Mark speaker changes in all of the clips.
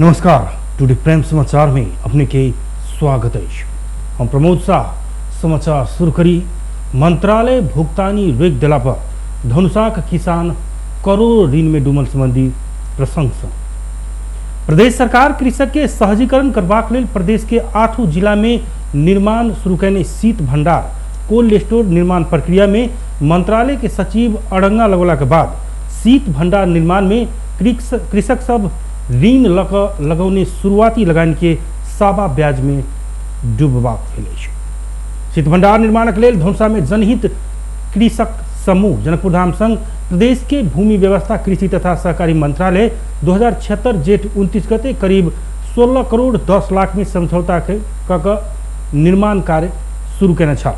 Speaker 1: नमस्कार, today prime समाचार में अपने के स्वागत है। हम प्रमोद शाह। समाचार शुरू करी। मंत्रालय भुगतानी रोक दिला पर धनुषाक किसान करोड़ ऋण में डूबल संबंधी प्रसंग। प्रदेश सरकार कृषक के सहजीकरण करबाक लेल प्रदेश के 8 जिला में निर्माण शुरू कयने शीत भंडार कोल्ड स्टोर निर्माण प्रक्रिया में मंत्रालय के सचिव अड़ंगा लगौला के बाद शीत भंडार निर्माण में कृषक सब ऋण लऽ लगौने शुरुआती लगान के साबा ब्याज में डूबबाक भेल अछि। शीत भंडार निर्माणक लेल धनुषा में जनहित कृषक समूह जनकपुर धाम संग प्रदेश के भूमि व्यवस्था कृषि तथा सहकारी मंत्रालय 2076 जेठ 29 गते करीब 16 करोड़ 10 लाख में समझौता कऽ निर्माण कार्य शुरू केने छल।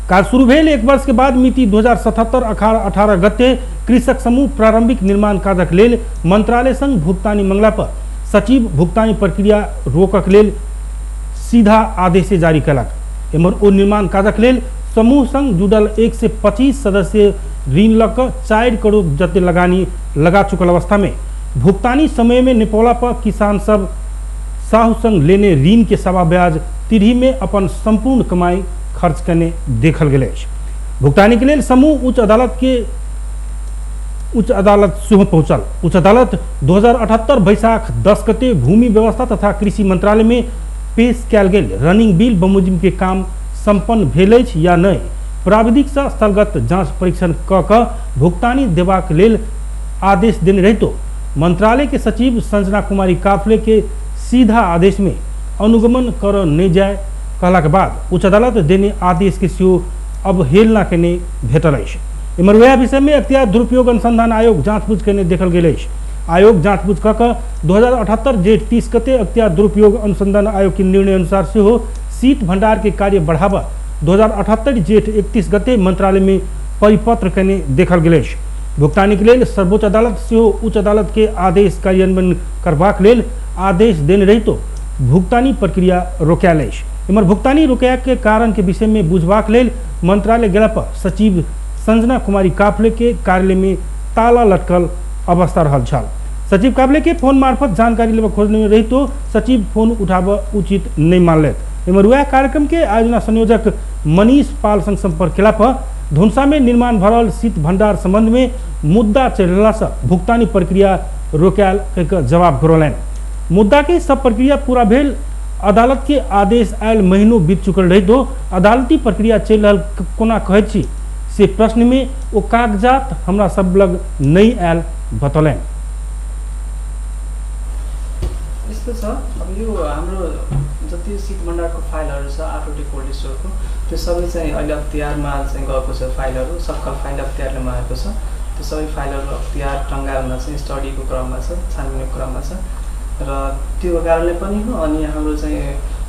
Speaker 1: कार्य शुरू भेल एक वर्ष के बाद मिति 2077 अखाड़ 18 गते कृषक समूह प्रारंभिक निर्माण काजक लेल मंत्रालय संग भुगतानी मंगला पर सचिव भुगतानी प्रक्रिया रोकक लेल सीधा आदेश जारी कयलक। एम्हर ओ निर्माण काजक लेल समूह संग जुड़ल 125 सदस्य ऋण लऽ कऽ 4 करोड़ जते लगानी लगा चुकल अवस्था में भुगतानी समय में निपौला पर किसान सब साहू संग लेने ऋण के सवा ब्याज तिरही में अपन संपूर्ण कमाई खर्च करने देखल गेल अछि। भुगतानी के लेल समूह उच्च अदालत सेहो पहुंचल। उच्च अदालत 2078 बैसाख 10 गते भूमि व्यवस्था तथा कृषि मंत्रालय में पेश कयल गेल रनिंग बिल बमोजिम के काम संपन्न भेल अछि या नहि प्राविधिक से स्थलगत जांच परीक्षण क कऽ भुगतानी देबाक लेल आदेश देने रहितो मंत्रालय के सचिव संजना कुमारी काफले के सीधा आदेश में अनुगमन कर नहि जाय कहला के बाद उच्च अदालत देने आदेश के सेहो अवहेलना केने भेटल अछि। एम्हर वएह विषय में अख्तियार दुरुपयोग अनुसंधान आयोग जाँचबूझ केने देखल गेल अछि। आयोग जाँचबूझ कऽ कऽ 2078 जेठ 30 गते अख्तियार दुरुपयोग अनुसंधान आयोग के निर्णय अनुसार सेहो शीत भंडार के कार्य बढ़ाबऽ 2078 जेठ 31 गते मंत्रालय में परिपत्र केने देखल गेल अछि। भुगतानी के लेल सर्वोच्च अदालत सेहो उच्च अदालत के आदेश कार्यान्वयन करबाक लेल आदेश देने रहितो भुगतानी प्रक्रिया रोकायल अछि। एम्हर भुगतानी रोकय के कारण के विषय में बुझबाक लेल मंत्रालय गेला पर सचिव संजना कुमारी काफले के कार्यालय में ताला लटकल अवस्था रहल छल। सचिव काफले के फोन मार्फत जानकारी लेबऽ खोजने रहितो सचिव फोन उठाबऽ उचित नहीं मानलथि। एम्हर वएह कार्यक्रम के आयोजना संयोजक मनीष पाल संग संपर्क केला पर धनुषा में निर्माण भऽ रहल शीत भंडार संबंध में मुद्दा चलि रहला से भुगतानी प्रक्रिया रोकायल कहि कऽ जवाब घुरौलनि। मुद्दा के सब प्रक्रिया पूरा भेल अदालत के आदेश आयल महीनों बीत चुकल रहितो अदालती प्रक्रिया चलि रहल कोना कहैत छी से प्रश्न में ओ कागजात हमरा सब लग नहीं आयल बतौलनि।
Speaker 2: यस्तो छ, अब यो हाम्रो जति शीत भण्डारको फाइलहरू छ 8वटा कोल्ड स्टोरको त्यो सबै चाहिँ अहिले अख्तियारमा चाहिँ गएको छ। फाइलहरू सक्कल फाइल अख्तियारले मागेको छ। त्यो सबै फाइलहरू अख्तियार टङ्गालमा चाहिँ स्टडीको क्रममा छ, छानबिनको क्रममा छ र त्यो कारणले पनि हो। अनि हाम्रो चाहिँ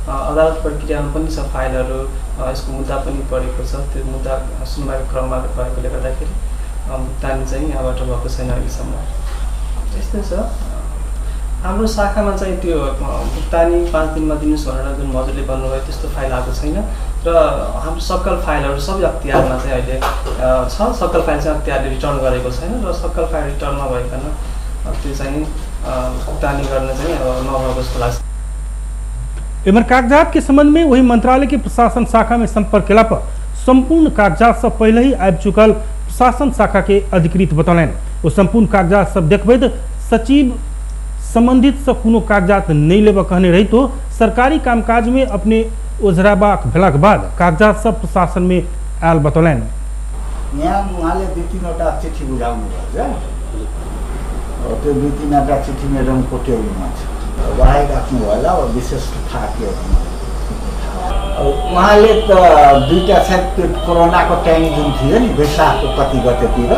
Speaker 2: अदालत प्रक्रियामा पनि छ फाइलहरू, यसको मुद्दा पनि परेको छ। त्यो मुद्दा सुनवाईको क्रममा भएकोले गर्दाखेरि भुक्तानी चाहिँ यहाँबाट भएको छैन अहिलेसम्म। यस्तै छ हाम्रो शाखामा चाहिँ त्यो भुक्तानी 5 दिनमा दिनुहोस् भनेर जुन हजुरले भन्नुभयो त्यस्तो फाइल आएको छैन र हाम्रो सक्कल फाइलहरू सबै अख्तियारमा चाहिँ अहिले छ। सक्कल फाइल चाहिँ अख्तियारले रिटर्न गरेको छैन र सक्कल फाइल रिटर्न नभइकन त्यो चाहिँ भुक्तानी गर्न चाहिँ अब नभएको जस्तो लाग्छ।
Speaker 1: एम्हर कागजात के संबंध में वही मंत्रालय के प्रशासन शाखा में संपर्क केला पर संपूर्ण कागजात सब पहले ही आबि चुकल प्रशासन शाखा के अधिकृत बतौलनि। ओ संपूर्ण कागजात सब देखबैत सचिव संबंधित से कोनो कागजात नहीं लेबऽ कहने रहितो सरकारी कामकाज में अपने ओझराबाक भेलाक बाद कागजात सब प्रशासन में आयल बतौलनि।
Speaker 3: यहाँ उहाँले 2-3वटा चिठी बुझाउनु भयो, त्यो 2-3वटा चिठी मेरो टेबलमा छ, उहाँले राख्नु भयो होला। अब विशेष थाहा के हो उहाँले त दुईवटा सायद त्यो कोरोनाको टाइम जुन थियो नि वैशाखको कति गतेतिर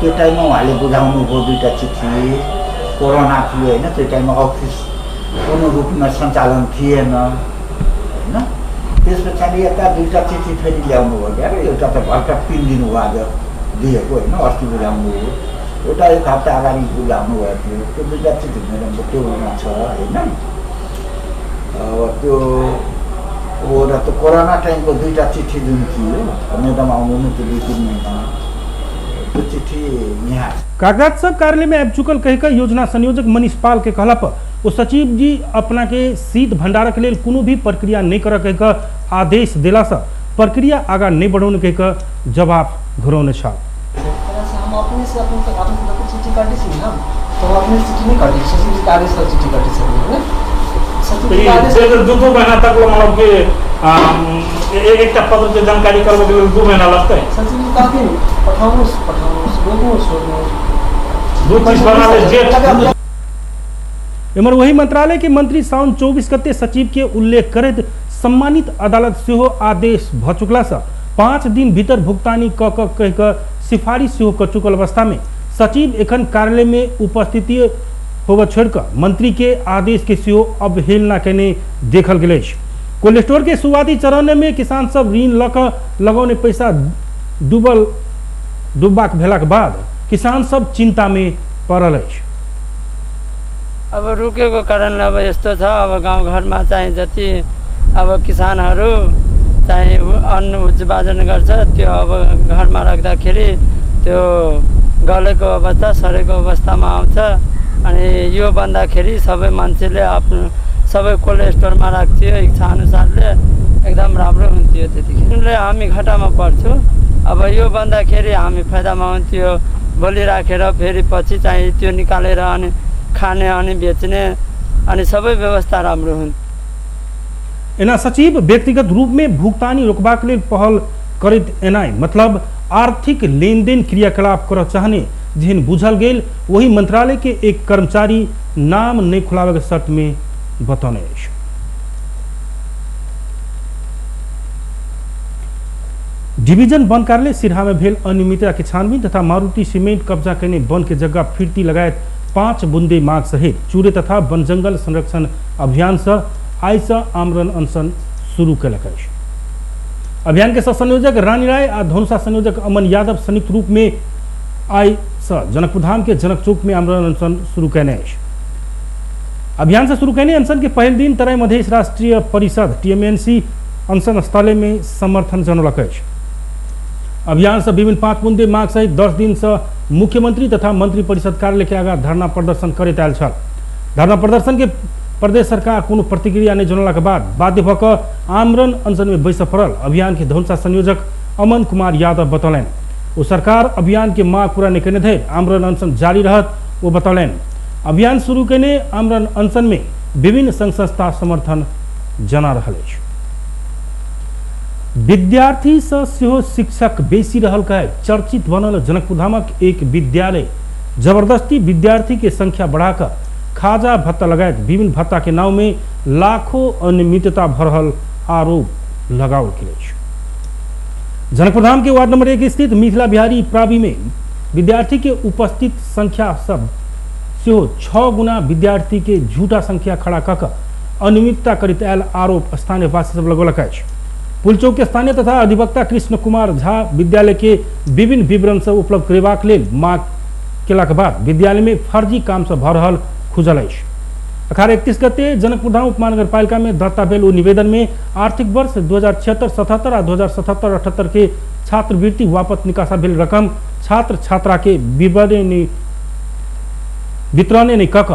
Speaker 3: त्यो टाइममा उहाँले बुझाउनु भयो दुईवटा चिठी। कोरोना थियो होइन, त्यो टाइममा अफिस कोनो रूपमा सञ्चालन थिएन होइन। त्यस पछाडि यता दुईवटा चिठी फेरि ल्याउनु भयो क्या, एउटा त भर्खर 3 दिन भयो आज दिएको होइन, अस्ति बुझाउनु भयो, एउटा 1 हप्ता अगाडि बुझाउनु भएको थियो। त्यो दुईवटा चिठी मेरो टेबलमा छ होइन। अब त्यो हो र त्यो कोरोना टाइमको दुईवटा चिठी जुन थियो मेरोमा आउनु नि त्यो 2-3 महिना त्यो चिठी यहाँ।
Speaker 1: कागजात सब कार्यालय में आबि चुकल कहि कऽ योजना संयोजक मनीष पाल के कहला पर ओ सचिव जी अपना के शीत भंडारक लेल कोनो भी प्रक्रिया नहीं करऽ कहि कऽ आदेश देला से प्रक्रिया आगा नहीं बढ़ौने कहि कऽ जवाब घुरौने छल।
Speaker 2: हम अपने से अपने चिट्ठी काटी छी हम तो हम अपने चिट्ठी नहीं काटी, सचिव जी के आदेश पर चिट्ठी काटी छी होइन।
Speaker 4: दू दू महीना तक मतलब कि एकटा पत्र के जानकारी करबे के लेल 2 महीना लगतै।
Speaker 2: सचिव जी कहथिन पठाउनुहोस् पठाउनुहोस्, रोक्नुहोस् रोक्नुहोस्,
Speaker 4: दू चीज बना ले जेठ।
Speaker 1: एम्हर वही मंत्रालय के मंत्री साउन 24 गते सचिव के उल्लेख करैत सम्मानित अदालत सेहो आदेश भ चुकला से 5 दिन भीतर भुगतानी क क कहि कऽ सिफारिश सेहो क चुकल अवस्था में सचिव एखन कार्यालय में उपस्थिति होबऽ छोड़िकऽ मंत्री के आदेश के सेहो अवहेलना केने देखल गेल अछि। कोल्ड स्टोर के शुरुआती चरण में किसान सब ऋण लऽ कऽ लगौने पैसा डूबबाक भेलाक बाद किसान सब चिंता में पड़ल अछि।
Speaker 5: अब रुकेको कारण अब यस्तो छ, अब गाउँघरमा चाहिँ जति अब किसानहरू चाहिँ अन्न उत्पादन गर्छ त्यो अब घरमा राख्दाखेरि त्यो गलेको अवस्था सरेको अवस्थामा आउँछ। अनि यो भन्दाखेरि सबै मान्छेले आफ्नो सबै कोल्ड स्टोरमा राख्थ्यो इच्छा अनुसारले, एकदम राम्रो हुन्थ्यो। त्यतिखेर हामी घाटामा पर्छौँ, अब यो भन्दाखेरि हामी फाइदामा हुन्थ्यो। भोलि राखेर फेरि पछि चाहिँ त्यो निकालेर अनि खाने अनि बेच्ने अनि सबै व्यवस्था राम्रो हुन्थ्यो।
Speaker 1: एना सचिव व्यक्तिगत रूप में भुगतानी रोकबाक लेल पहल करैत एनाइ मतलब आर्थिक लेनदेन क्रियाकलाप करऽ चाहने जेहन बुझल गेल वही मंत्रालय के एक कर्मचारी नाम नहीं खुलावे के शर्त में बतौने अछि। डिवीजन वन कार्यालय सिरहा में भेल अनियमितता के छानबीन तथा मारुति सीमेंट कब्जा केने वन के जगह फिरती लगायत 5 बुंदे माग सहित चूरे तथा वन जंगल संरक्षण अभियान से आइ से आमरण अनशन शुरू कयलक अछि। अभियान के सह संयोजक रानी राय आ धनुषा संयोजक अमन यादव संयुक्त रूप में आइ से जनकपुरधाम के जनक चौक में आमरण अनशन शुरू कयने अछि। अभियान से शुरू कयने अनशन के पहिल दिन तराई मधेश राष्ट्रीय परिषद टीएमएनसी अनशन स्थले में समर्थन जनौलक अछि। अभियान से विभिन्न 5 बुंदे माग सहित 10 दिन से मुख्यमंत्री तथा मंत्री परिषद कार्यालय के आगा धरना प्रदर्शन करैत आयल छल। धरना प्रदर्शन के प्रदेश सरकार कोनो प्रतिक्रिया नहीं जनौलाक बाद बाध्य भऽ कऽ आमरण अनशन में बैसऽ पड़ल। अभियान के धनुषा संयोजक अमन कुमार यादव बतौलनि ओ सरकार अभियान के माग पूरा नहीं केने धरि आमरण अनशन जारी रहत ओ बतौलनि। अभियान शुरू केने आमरण अनशन में विभिन्न संघ संस्था समर्थन जना रहल अछि। विद्यार्थी से सेहो शिक्षक बेसी रहल कहे चर्चित बनल जनकपुरधामक एक विद्यालय जबरदस्ती विद्यार्थी के संख्या बढ़ाकर खाजा भत्ता लगायत विभिन्न भत्ता के नाव में लाखों अनियमितता भऽ रहल आरोप लगाओल गेल अछि। जनकपुरधाम के वार्ड नंबर 1 स्थित मिथिला बिहारी प्रावि में विद्यार्थी के उपस्थित संख्या सब सेहो 6 गुना विद्यार्थी के झूठा संख्या खड़ा कऽ कऽ अनियमितता करैत आयल आरोप स्थानीय वासी सब लगौलक अछि। पुलचौक के स्थानीय तथा अधिवक्ता कृष्ण कुमार झा विद्यालय के विभिन्न विवरण सब उपलब्ध करेबाक लेल माग केलाक बाद विद्यालय में फर्जी काम सब भऽ रहल खुजल अछि। अखार 31 गते जनकपुरधाम उपमहानगरपालिका में दर्ता भेल ओ निवेदन में आर्थिक वर्ष 2076-77 आ 2077-78 के छात्रवृत्ति वापस निकासा भेल रकम छात्र छात्रा के वितरण नहीं कऽ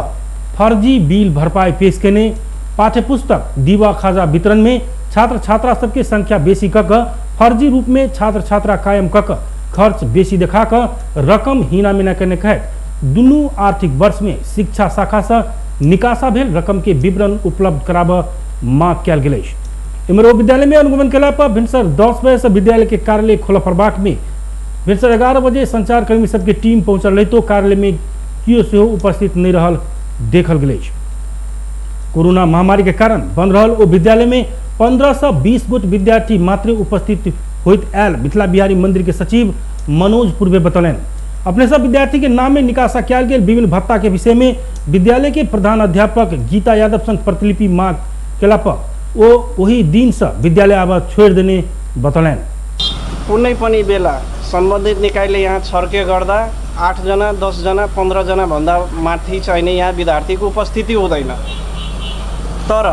Speaker 1: फर्जी बिल भरपाई पेश केने, पाठ्यपुस्तक दीवा खाजा वितरण में छात्र छात्रा सबके संख्या बेसी कऽ कऽ फर्जी रूप में छात्र छात्रा कायम कऽ कऽ खर्च बेसी देखा कऽ रकम हीना मीना केने कहैत दुनू आर्थिक वर्ष में शिक्षा शाखा से निकासा भेल रकम के विवरण उपलब्ध कराबऽ मांग कयल गेल अछि। एम्हर ओ विद्यालय में अनुगमन केला पर भिनसर 10 बजे से विद्यालय के कार्यालय खोलऽ पड़बाक में भिनसर 11 बजे संचारकर्मी सबके टीम पहुंचल रहितो कार्यालय में केओ सेहो उपस्थित नहीं रहल देखल गेल अछि। कोरोना महामारी के कारण बंद रहल ओ विद्यालय में 15 से 20 गोट विद्यार्थी मात्र उपस्थित होइत आयल मिथिला बिहारी मंदिर के सचिव मनोज पूर्वे बतौलनि। अपने सब विद्यार्थी के नाम में निकासा कयल गेल विभिन्न भत्ता के विषय में विद्यालय के प्रधान अध्यापक गीता यादव संग प्रतिलिपि मांग केला पर ओ वही दिन से विद्यालय आबऽ छोड़ि देने बतौलनि।
Speaker 6: कुनै पनि बेला सम्बन्धित निकायले यहाँ छर्के गर्दा 8 जना 10 जना 15 जना भन्दा माथि चाहिँ यहाँ विद्यार्थीको उपस्थिति हुँदैन। तर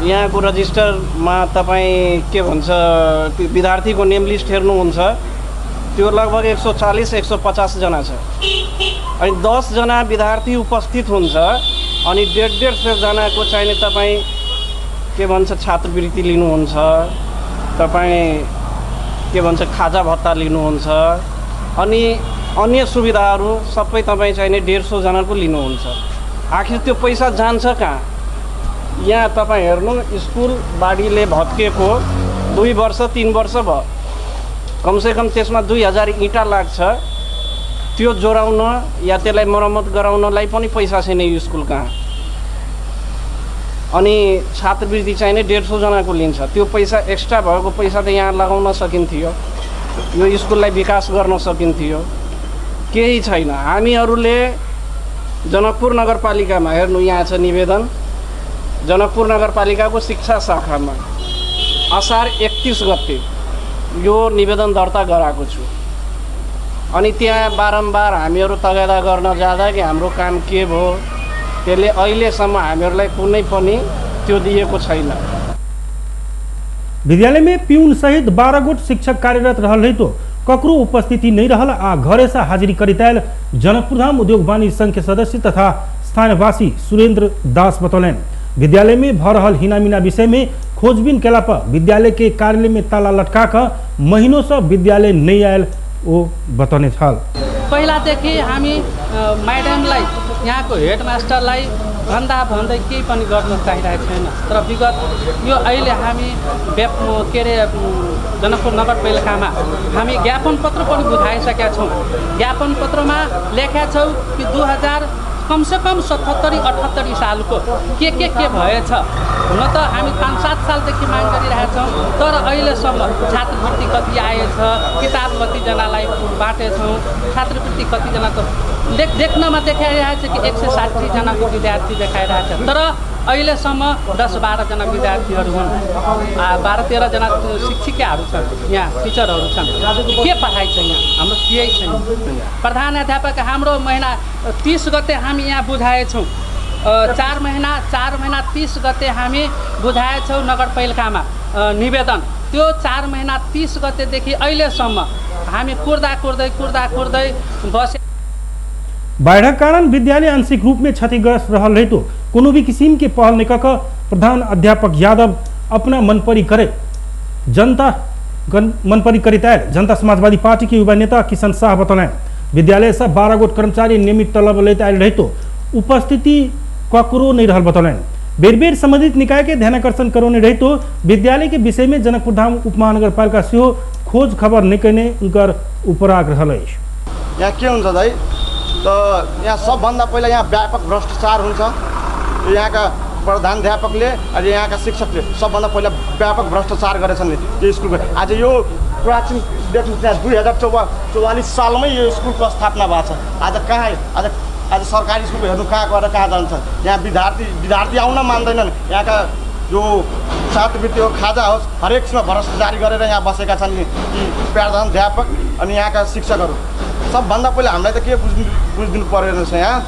Speaker 6: यहाँको रजिस्टरमा तपाईँ के भन्छ विद्यार्थीको नेम लिस्ट हेर्नुहुन्छ त्यो लगभग 140 150 जना छ। अनि 10 जना विद्यार्थी उपस्थित हुन्छ अनि 150 जनाको चाहिने तपाईँ के भन्छ छात्रवृत्ति लिनुहुन्छ, तपाईँ के भन्छ खाजा भत्ता लिनुहुन्छ अनि अन्य सुविधाहरू सबै तपाईँ चाहिने 150 जनाको लिनुहुन्छ। आखिर त्यो पैसा जान्छ कहाँ? यहाँ तपाईँ हेर्नु, स्कुल बाढीले भत्किएको 2 वर्ष 3 वर्ष भयो, कमसेकम त्यसमा 2000 इँटा लाग्छ, त्यो जोडाउन या त्यसलाई मर्मत गराउनलाई पनि पैसा छैन यो स्कुल कहाँ। अनि छात्रवृत्ति चाहिने 150 जनाको लिन्छ, त्यो पैसा एक्स्ट्रा भएको पैसा त यहाँ लगाउन सकिन्थ्यो, यो स्कुललाई विकास गर्न सकिन्थ्यो। केही छैन। हामीहरूले जनकपुर नगरपालिकामा हेर्नु, यहाँ छ निवेदन, जनकपुर नगरपालिकाको शिक्षा शाखामा असार 31 गते यो निवेदन दर्ता गराएको छु। अनि त्यहाँ बारम्बार हामीहरू तगादा गर्न जाँदा कि हाम्रो काम के भयो, त्यसले अहिलेसम्म हामीहरूलाई कुनै पनि त्यो दिएको छैन।
Speaker 1: विद्यालय में प्यून सहित 12 गोट शिक्षक कार्यरत रहल रहितो ककरो उपस्थिति नहीं रहल आ घरे से हाजिरी करितायल जनकपुरधाम उद्योग वाणिज्य संघ के सदस्य तथा स्थानीयवासी सुरेंद्र दास बतौलनि। विद्यालय में भ रहल हिनामिना विषय में खोजबीन केला पर विद्यालय के कार्यालय में ताला लटका कर महीनों से विद्यालय नहीं आयल ओ बतौने छल।
Speaker 7: पहिलादेखि हामी म्याडमलाई, यहाँको हेडमास्टरलाई भन्दा भन्दै केही पनि गर्न चाहिरहेको छैन, तर विगत यो अहिले हामी के अरे जनकपुर नगरपालिकामा हामी ज्ञापन पत्र पनि बुझाइसकेका छौँ। ज्ञापन पत्रमा लेखेका छौँ कि 2000 कमसेकम 77 78 सालको के के के भएछ। हुन त हामी 5-7 सालदेखि माग गरिरहेका छौँ, तर अहिलेसम्म छात्रवृत्ति कति आएछ, किताब कतिजनालाई बाँटेछौँ, छात्रवृत्ति कतिजनाको देख्नमा देखाइरहेको छ कि 160 जनाको विद्यार्थी देखाइरहेको छ, तर अहिलेसम्म 10-12 जना विद्यार्थीहरू हुन्, 12-13 जना शिक्षिकाहरू छन्, यहाँ टिचरहरू छन्। के पढाइ छ यहाँ? हाम्रो केही छैन। प्रधान अध्यापक हाम्रो महिना 30 गते हामी यहाँ बुझाएछौँ, 4 महिना 30 गते हामी बुझाएछौँ नगरपालिकामा निवेदन। त्यो 4 महिना 30 गतेदेखि अहिलेसम्म हामी कुर्दा कुर्दै कुर्दा कुर्दै बसे।
Speaker 1: बाढ़क कारण विद्यालय आंशिक रूप में क्षतिग्रस्त रहल रहितो कोनो भी किसिम के पहल नहीं कऽ प्रधान अध्यापक यादव अपना मनपरी करे जनता मनपरी करैत आयल जनता समाजवादी पार्टी के युवा नेता किशन शाह बतौलनि। विद्यालय से 12 गोट कर्मचारी नियमित तलब लैत आयल रहितो उपस्थिति ककरो नहीं रहल बतौलनि। बेर बेर संबंधित निकाय के ध्यानाकर्षण करौने रहितो विद्यालय के विषय में जनकपुरधाम उपमहानगरपालिका सेहो खोज खबर नहीं कयने उनकर उपराग रहल अछि।
Speaker 8: यहाँ के हुन्छ दाइ, त यहाँ सबभन्दा पहिला यहाँ व्यापक भ्रष्टाचार हुन्छ। यहाँका प्रधानाध्यापकले अनि यहाँका शिक्षकले सबभन्दा पहिला व्यापक भ्रष्टाचार गरेछन् यो स्कुलको। आज यो प्राचीन देख्नु त्यहाँ 2044 सालमै यो स्कुलको स्थापना भएको छ। आज कहाँ आज आज सरकारी स्कुलको हेर्नु कहाँ गएर कहाँ जान्छ। यहाँ विद्यार्थी आउन मान्दैनन्। यहाँका जो छात्रवृत्ति हो, खाजा होस्, हरेक चिजमा भ्रष्टाचारी गरेर यहाँ बसेका छन् यी प्रधानाध्यापक अनि यहाँका शिक्षकहरू। सबभन्दा पहिला हामीलाई त के बुझिदिनु परेन छ, यहाँ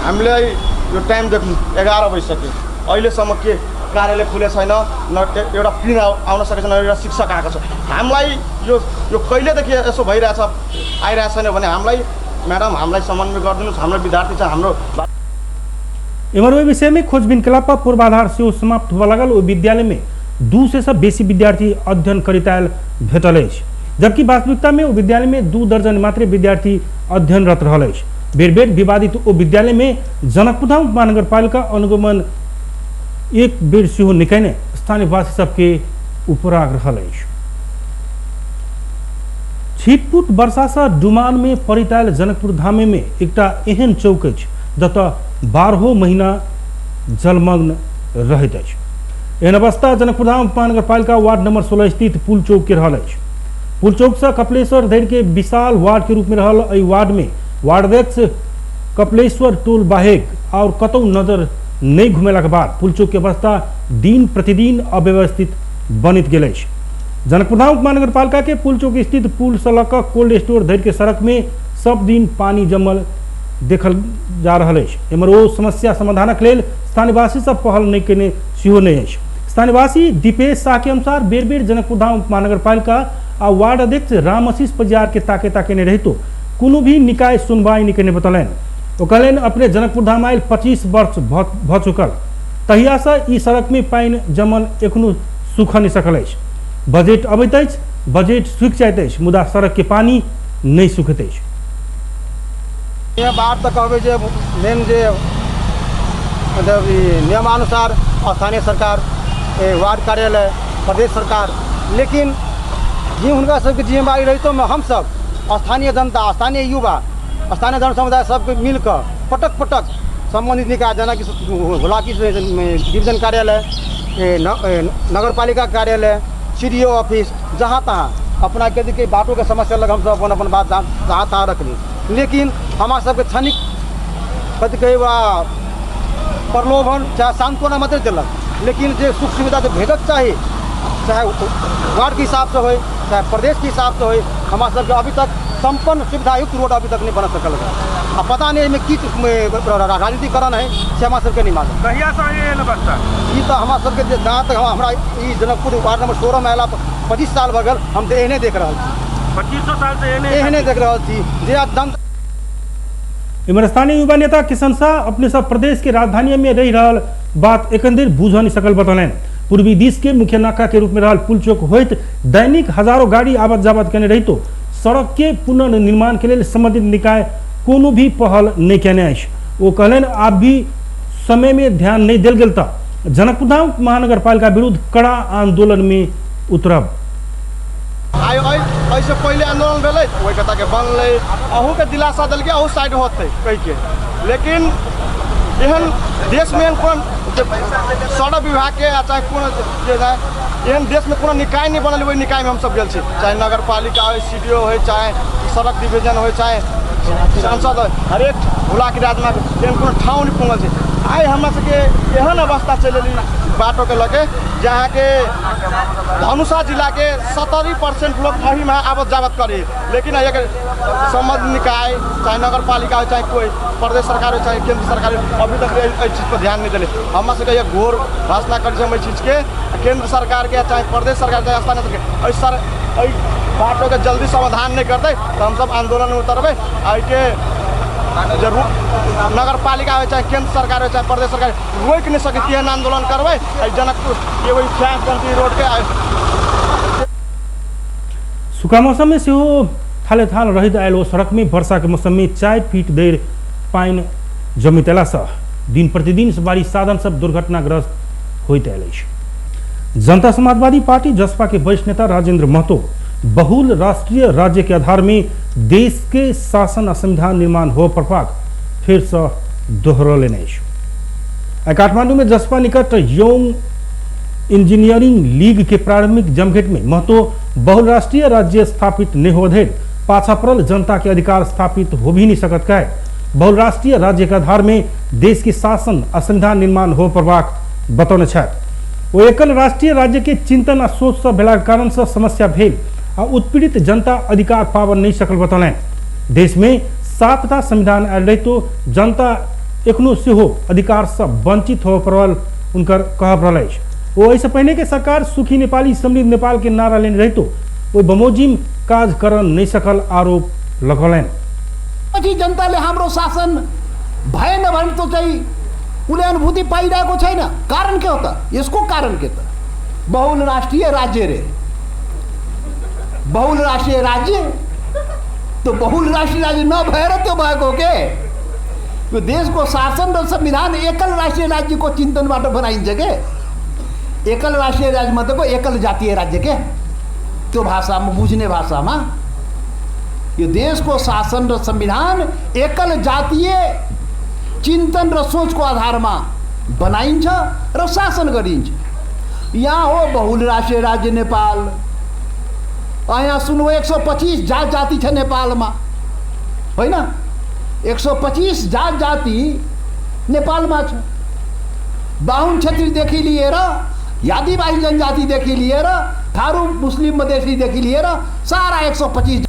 Speaker 8: हामीलाई यो टाइम देख्नु 11 बजिसक्यो, अहिलेसम्म के कार्यालय खुले छैन, न एउटा पिन आउन सकेको छैन, एउटा शिक्षक आएको छ। हामीलाई यो यो कहिलेदेखि यसो भइरहेछ, आइरहेको छैन भने हामीलाई म्याडम हामीलाई समन्वय गरिदिनुहोस्। हाम्रो विद्यार्थी छ हाम्रो।
Speaker 1: एम्हर ओहि विषय में खोजबीन केला पर पूर्वाधार सेहो समाप्त होबय लागल। ओहि विद्यालय में 200 से बेसी विद्यार्थी अध्ययन करैत आयल भेटल अछि, जबकि वास्तविकता में ओ विद्यालय में 2 दर्जन मात्र विद्यार्थी अध्ययनरत रहल अछि। बेर बेर विवादित ओ विद्यालय में जनकपुरधाम उपमहानगरपालिका अनुगमन एक बेर सेहो निकैने स्थानीयवासी सबके उपराग रहल अछि। छिटपुट वर्षा से डुमान में पड़ैत आयल जनकपुर धामे में एकटा एहन चौक अछि जतय 12 महीना जलमग्न रहैत अछि। एहन अवस्था जनकपुरधाम उपमहानगरपालिका वार्ड नंबर 16 स्थित पुल चौक के रहल अछि। पुल चौक से कपिलेश्वर धरि के विशाल वार्ड के रूप में रहल एहि वार्ड में वार्ड अध्यक्ष कपिलेश्वर टोल बाहेक और कतौ नजर नहीं घुमेला के बाद पुल चौक के अवस्था दिन प्रतिदिन अव्यवस्थित बनित गेल अछि। जनकपुरधाम उपमहानगरपालिका के पुल चौक स्थित पुल से लऽ कऽ कोल्ड स्टोर धरि के सड़क में सब दिन पानी जमल देखल जा रहल अछि। एम्हर ओ समस्या समाधानक लेल स्थानीयवासी सब पहल नहि कयने सेहो नहि अछि। स्थानीयवासी दीपेश शाह के अनुसार बेर बेर जनकपुरधाम उपमहानगरपालिका आ वार्ड अध्यक्ष रामआशीष परियार के ताके ताके नहि रहितो कोनो भी निकाय सुनवाई नहि केने बतौलनि। ओ कहलनि अपने जनकपुर धाम आयल 25 वर्ष भऽ चुकल, तहियासँ ई सड़क में पानि जमल एखनो सूख नहि सकल अछि। बजट अबैत अछि, बजट सूखि जाइत अछि, मुदा सड़क के पानि नहि सूखैत अछि।
Speaker 8: यह बात तऽ कहबै जे मेन जे मतलब ई नियमानुसार स्थानीय सरकार, वार्ड कार्यालय, प्रदेश सरकार, लेकिन जी हुनका सबके जिम्मेवारी रहितोमे हमसब स्थानीय जनता, स्थानीय युवा, स्थानीय जन समुदाय सबके मिलकऽ पटक पटक सम्बन्धित निकाय जेनाकि हुलाकी डिवीजन कार्यालय, नगरपालिका कार्यालय, CDO office, जहाँ तहाँ अपना के बाटोके समस्या लग हमसब अपन अपन बात जहाँ तहाँ रखली, लेकिन हमरा सबके क्षणिक कथी कहै वा प्रलोभन चाहे सांत्वना मात्र देलक, लेकिन जे सुख सुविधा जे भेटक चाही, चाहे वार्डके हिसाबसँ होइ चाहे प्रदेशके हिसाबसँ होइ, हमरा सबके अभी तक सम्पन्न सुविधायुक्त रोड अभी तक नहि बना सकल है। आ पता नहि एहिमे की राजनीतिकरण है से हमरा सबके नहि मालूम।
Speaker 4: कहियासँ एहन अवस्था?
Speaker 8: ई तऽ हमरा सबके जहाँ तक हमरा ई जनकपुर वार्ड नंबर 16 में अयला 25 साल भऽ गेल, हम तऽ एहने देख रहल छी।
Speaker 4: 25 साल से
Speaker 8: एहने देख रहल छी जे जनता।
Speaker 1: इमर स्थानीय युवा नेता किशन शाह अपने सब प्रदेश के राजधानी में रहि रहल बात एखन धरि बुझ नहि सकल बतौलनि। पूर्वी दिस के मुख्य नाका के रूप में रहल पुलचौक होइत दैनिक हजारों गाड़ी आवत जावत केने रहितो सड़क के पुनर्निर्माण के लेल संबंधित निकाय कोनो भी पहल नहि केने अछि। ओ कहलनि आब भी समय में ध्यान नहि देल गेल तऽ जनकपुरधाम महानगरपालिका विरुद्ध कड़ा आंदोलन में उतरब।
Speaker 8: आइ एहिसँ पहिले आंदोलन भेलै, ओहि कताके बनलै, अहूँके दिलासा देलकै, अहूँ साइड होतै कहिके, लेकिन एहन देशमे एहन कोन सड़क विभागके आ चाहे कोनो जे एहन देशमे कोनो निकाय नहि बनल, ओहि निकायमे हमसब गेल छी, चाहे नगरपालिका होइ, CDO होइ, चाहे सड़क डिवीजन होइ, चाहे सांसद होइ, हरेक हुलाकी राजमार्ग एहन कोनो ठाउँ नहि पुगल छै। आइ हमरा सबके एहन अवस्था चलि एलै बाटोके लऽ के जे अहाँके धनुषा जिलाके 70% लोग एहिमे आवत जावत करी, लेकिन एकर सम्बन्ध निकाय चाहे नगरपालिका हो, चाहे कोई प्रदेश सरकार हो, चाहे केंद्र सरकार हो, अभी तक एहि चीज पर ध्यान नहीं दिले। हमरा सबके यह घोर घोषणा करै छी हम एहि चीजके केंद्र सरकारके, चाहे प्रदेश सरकार, चाहे स्थानीय सरकार, एहि बाटोके जल्दी समाधान नहि करतै तऽ हमसब आंदोलनमे उतरबै। एहिके जरूर नगरपालिका हो, चाहे केंद्र सरकार हो, चाहे प्रदेश सरकार, रोकि नहि सकै तेहन आंदोलन करबै। एहि जनकपुर एगो फ्रांस रोडके
Speaker 1: सूखा मौसम में सेहो थाले थाल रहैत आयल ओ सड़क में वर्षा के मौसम में 4 फीट धरि पानि जमित अयलासँ दिन प्रतिदिन सवारी साधन सब दुर्घटनाग्रस्त होइत आयल अछि। जनता समाजवादी पार्टी जसपा के वरिष्ठ नेता राजेंद्र महतो बहुल राष्ट्रीय राज्य के आधार में देश के शासन आ संविधान निर्माण हो पड़बाक फेरसँ दोहरौलनि अछि। आइ काठमांडू में जसपा निकट यंग इंजीनियरिंग लीग के प्रारंभिक जमघट में महतो बहुराष्ट्रीय राज्य स्थापित नहीं हो धरि पाछा पड़ल जनता के अधिकार स्थापित हो भी नहीं सकत कहे बहुराष्ट्रीय राज्य के आधार में देश के शासन आ संविधान निर्माण हो पड़बाक बतौने छथि। ओ एकल राष्ट्रीय राज्य के चिंतन आ सोच से भेलाक कारण से समस्या भेल आ उत्पीड़ित जनता अधिकार पाबऽ नहीं सकल बतौलनि। देश में 7टा संविधान आयल रहितो जनता एखनो सेहो अधिकार से वंचित होबऽ पड़ल उनकर कहब रहल अछि। ओ एहिसँ पहिने के सरकार सुखी नेपाली समृद्ध नेपाल के नारा लेने रहितो ओहि बमोजिम काज कर नहीं सकल आरोप लगौलनि।
Speaker 9: पछि जनताले हाम्रो शासन भएन भने त चाहिँ उसले अनुभूति पाइरहेको छैन। कारण के हो त? यसको कारण के त? बहुल राष्ट्रिय राज्य रे, बहुल राष्ट्रिय राज्य त बहुल राष्ट्रिय राज्य नभएर त्यो भएको के? यो देशको शासन र संविधान एकल राष्ट्रिय राज्यको चिन्तनबाट बनाइन्छ के? एकल राष्ट्रिय राज्य मतलब एकल जातीय राज्य के? त्यो भाषामा बुझ्ने भाषामा यो देशको शासन र संविधान एकल जातीय चिन्तन र सोचको आधारमा बनाइन्छ र शासन गरिन्छ। यहाँ हो बहुल राष्ट्रिय राज्य नेपाल। यहाँ सुन्नु 125 जात जाति छ नेपालमा, होइन? 125 जात जाति नेपालमा छ। बाहुन क्षेत्रीदेखि लिएर आदिवासी जनजातिदेखि लिएर थारू मुस्लिम मधेसीदेखि लिएर सारा 125।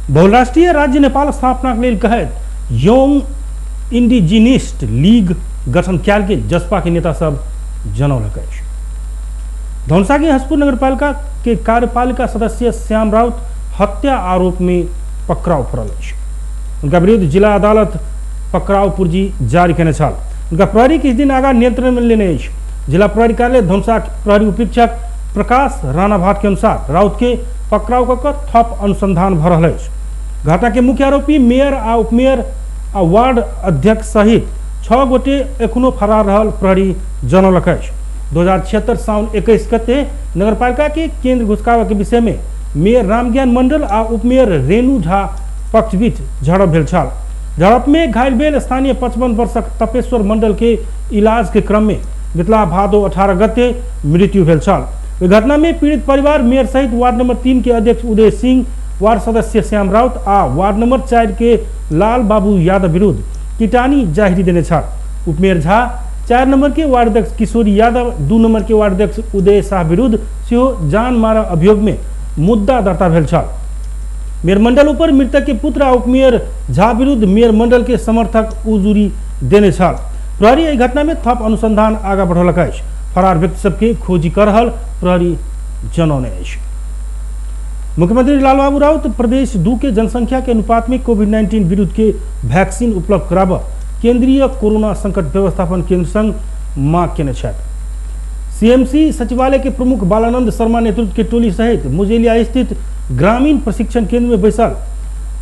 Speaker 1: बहुराष्ट्रीय राज्य नेपाल स्थापना के लेल कहैत यंग इंडिजिनिस्ट लीग गठन कयल गेल जसपा के नेता सब जनौलक अछि। धनुषा के हंसपुर नगरपालिका के कार्यपालिका सदस्य श्याम राउत हत्या आरोप में पकड़ाव पड़ल अछि। उनका विरुद्ध जिला अदालत पकड़ाव पुर्जी जारी केने छल। उनका प्रहरी किछु दिन आगा नियंत्रण में लेने अछि। जिला प्रहरी कार्यालय धनुषा प्रहरी उपरीक्षक प्रकाश राणाभाट के अनुसार राउत के पकड़ाव कऽ कऽ थप अनुसंधान भऽ रहल अछि। घटना के मुख्य आरोपी मेयर आ उपमेयर आ वार्ड अध्यक्ष सहित 6 गोटे एखनो फरार रहल प्रहरी जनौलक अछि। 2076 साउन 21 गते नगरपालिका के केंद्र घुसकाबय के विषय में मेयर रामज्ञान मंडल आ उपमेयर रेणु झा पक्ष बीच झड़प भेल छल। झड़प में घायल भेल स्थानीय 55 वर्षक तपेश्वर मंडल के इलाज के क्रम में बितला भादो 18 गते मृत्यु भेल छल। ओहि घटना में पीड़ित परिवार मेयर सहित वार्ड नंबर 3 के अध्यक्ष उदय सिंह, वार्ड सदस्य श्याम राउत आ वार्ड नंबर 4 के लाल बाबू यादव विरुद्ध किटानी जाहिरी देने छल। उपमेयर झा 4 नंबर के वार्ड अध्यक्ष किशोरी यादव, 2 नंबर के वार्ड अध्यक्ष उदय शाह विरुद्ध सेहो जान मार अभियोग में मुद्दा दर्ता भेल छल। मेयर मंडल ऊपर मृतक के पुत्र आ उपमेयर झा विरुद्ध मेयर मंडल के समर्थक उजुरी देने छल। प्रहरी एहि घटना में थप अनुसंधान आगा बढ़ौलक अछि। फरार व्यक्ति सबके खोजी कर रहल प्रहरी जनौने अछि। मुख्यमंत्री लालबाबू राउत प्रदेश 2 के जनसंख्या के अनुपात में कोविड-19 विरुद्ध के वैक्सीन उपलब्ध कराबऽ केंद्रीय कोरोना संकट व्यवस्थापन केंद्र संग मांग केने छथि। सीएमसी सचिवालय के प्रमुख बालानंद शर्मा नेतृत्व के टोली सहित मुजेलिया स्थित ग्रामीण प्रशिक्षण केंद्र में बैसल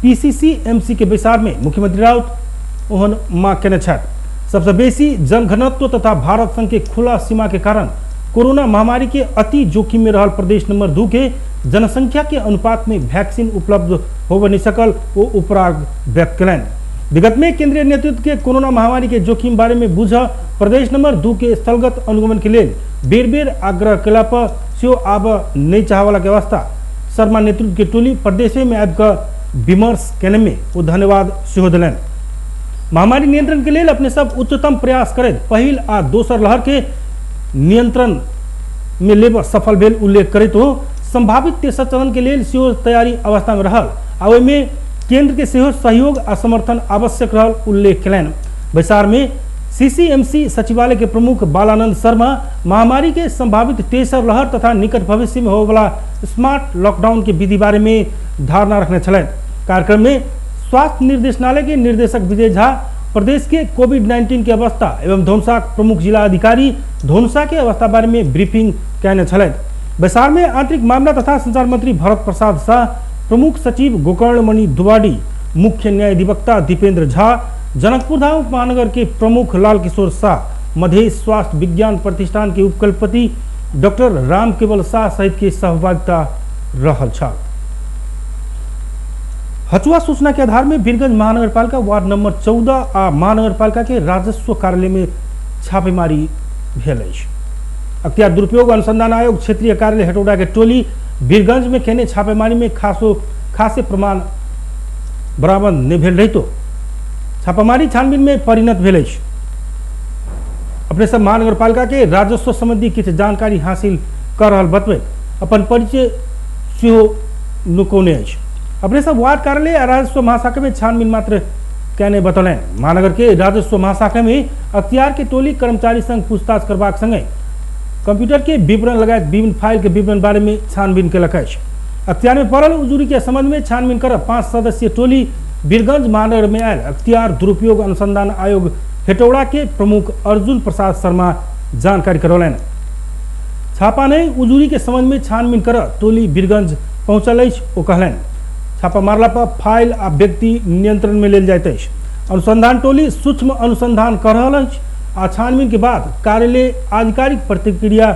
Speaker 1: पीसीसी एमसी के बैसार में मुख्यमंत्री राउत ओहन मांग केने छथि। सबसे बेसी जनघनत्व तथा भारत संघ के खुला सीमा के कारण कोरोना महामारी के अति जोखिम में रहल प्रदेश नंबर 2 के जनसंख्या के अनुपात में वैक्सीन उपलब्ध होबे नहीं सकल वो उपराग व्यक्त कयलनि। विगत में केंद्रीय नेतृत्व के कोरोना महामारी के जोखिम बारे में बुझ प्रदेश नंबर 2 के स्थलगत अनुगमन के लेल बेर बेर आग्रह कयला पर सेहो आब नहीं चाहवाला के अवस्था शर्मा नेतृत्व के टोली प्रदेशे में आबि कऽ विमर्श केने में ओ धन्यवाद सेहो देलनि। महामारी नियंत्रण के लेल अपने सब उच्चतम प्रयास करैत पहिल आ दोसर लहर के नियंत्रण में लेब सफल भेल उल्लेख करैत हो संभावित तेसर चरण के लेल सेहो तैयारी अवस्था में रहल आ ओहिमे केंद्र के सेहो सहयोग आ समर्थन आवश्यक रहल उल्लेख कयलनि। बैसार में सीसीएमसी सचिवालय के प्रमुख बालानंद शर्मा महामारी के संभावित तेसर लहर तथा निकट भविष्य में होबयवला स्मार्ट लॉकडाउन के विधि बारे में धारणा रखने छलथि। कार्यक्रम में स्वास्थ्य निर्देशनालय के निर्देशक विजय झा प्रदेश के कोविड-19 के अवस्था एवं धनुषा प्रमुख जिला अधिकारी धनुषा के अवस्था बारे में ब्रीफिंग कयने छलथि। बैसार में आंतरिक मामला तथा संचार मंत्री भरत प्रसाद शाह, प्रमुख सचिव गोकर्णमणि दुवाडी, मुख्य न्यायाधिवक्ता दीपेंद्र झा, जनकपुर धाम उपमहानगर के प्रमुख लाल किशोर शाह, मधेश स्वास्थ्य विज्ञान प्रतिष्ठान के उपकुलपति डॉक्टर राम केवल शाह सहित के सहभागिता रहल छल। हचुआ सूचना के आधार में वीरगंज महानगरपालिका वार्ड नंबर 14 आ महानगरपालिका के राजस्व कार्यालय में छापेमारी भेल अछि। अख्तियार दुरुपयोग अनुसंधान आयोग क्षेत्रीय कार्यालय हेटौडा के टोली वीरगंज में केने छापेमारी में खासे प्रमाण बरामद नहीं भेल रहितो छापामारी छानबीन में परिणत भेल अछि। अपने सब महानगरपालिका के राजस्व संबंधी किछु जानकारी हासिल कर रहल बतबैत अपन परिचय सेहो नुकौने अछि। अपने सब वार्ड कार्यालय आ राजस्व महाशाखा में छानबीन मात्र कयने बतौलनि। महानगर के राजस्व महाशाखा में अख्तियार के टोली कर्मचारी संग पूछताछ करबाक संगे कंप्यूटर के विवरण लगायत विभिन्न फाइल के विवरण बारे में छानबीन केलक अछि। अख्तियार में पड़ल उजुरी के संबंध में छानबीन कर 5 सदस्यीय टोली वीरगंज महानगर में आयल अख्तियार दुरुपयोग अनुसंधान आयोग हेटौड़ा के प्रमुख अर्जुन प्रसाद शर्मा जानकारी करौलनि। छापा नहीं उजुरी के संबंध में छानबीन कर टोली वीरगंज पहुंचल अछि ओ कहलनि। छापा मारला पर फाइल आ व्यक्ति नियंत्रण में लेल जाइत अछि। अनुसंधान टोली सूक्ष्म अनुसंधान कर रहल अछि आ छानबीन के बाद कार्यालय आधिकारिक प्रतिक्रिया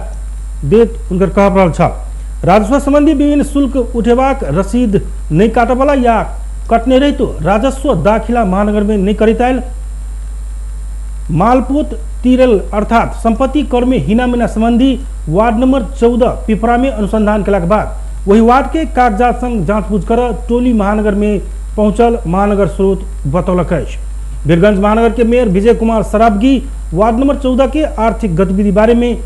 Speaker 1: देत हुनकर कहब रहल छल। राजस्व संबंधी विभिन्न शुल्क उठेबाक रसीद नहि काटऽवला या कटने रहितो राजस्व दाखिला महानगर में नहि करैत आयल मालपोत तीरल अर्थात संपत्ति कर में हिना-मिना संबंधी वार्ड नंबर 14 पिपरा में अनुसंधान केलाक बाद वही वार्ड के कागजात संग जांच-बूझ कर टोली महानगर में पहुंचल महानगर स्रोत बतौलक अछि। वीरगंज महानगर के mayor Vijay Kumar Saraogi ward number 14 के आर्थिक गतिविधि बारे में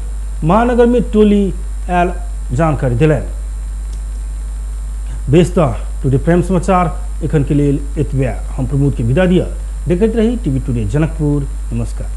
Speaker 1: महानगर में टोली आयल जानकारी दिलनि। बेस त टुडे प्रेम समाचार एखन के लेल एतबे। हम प्रमोद के विदा दिया। देखैत रही टीवी टुडे जनकपुर। नमस्कार।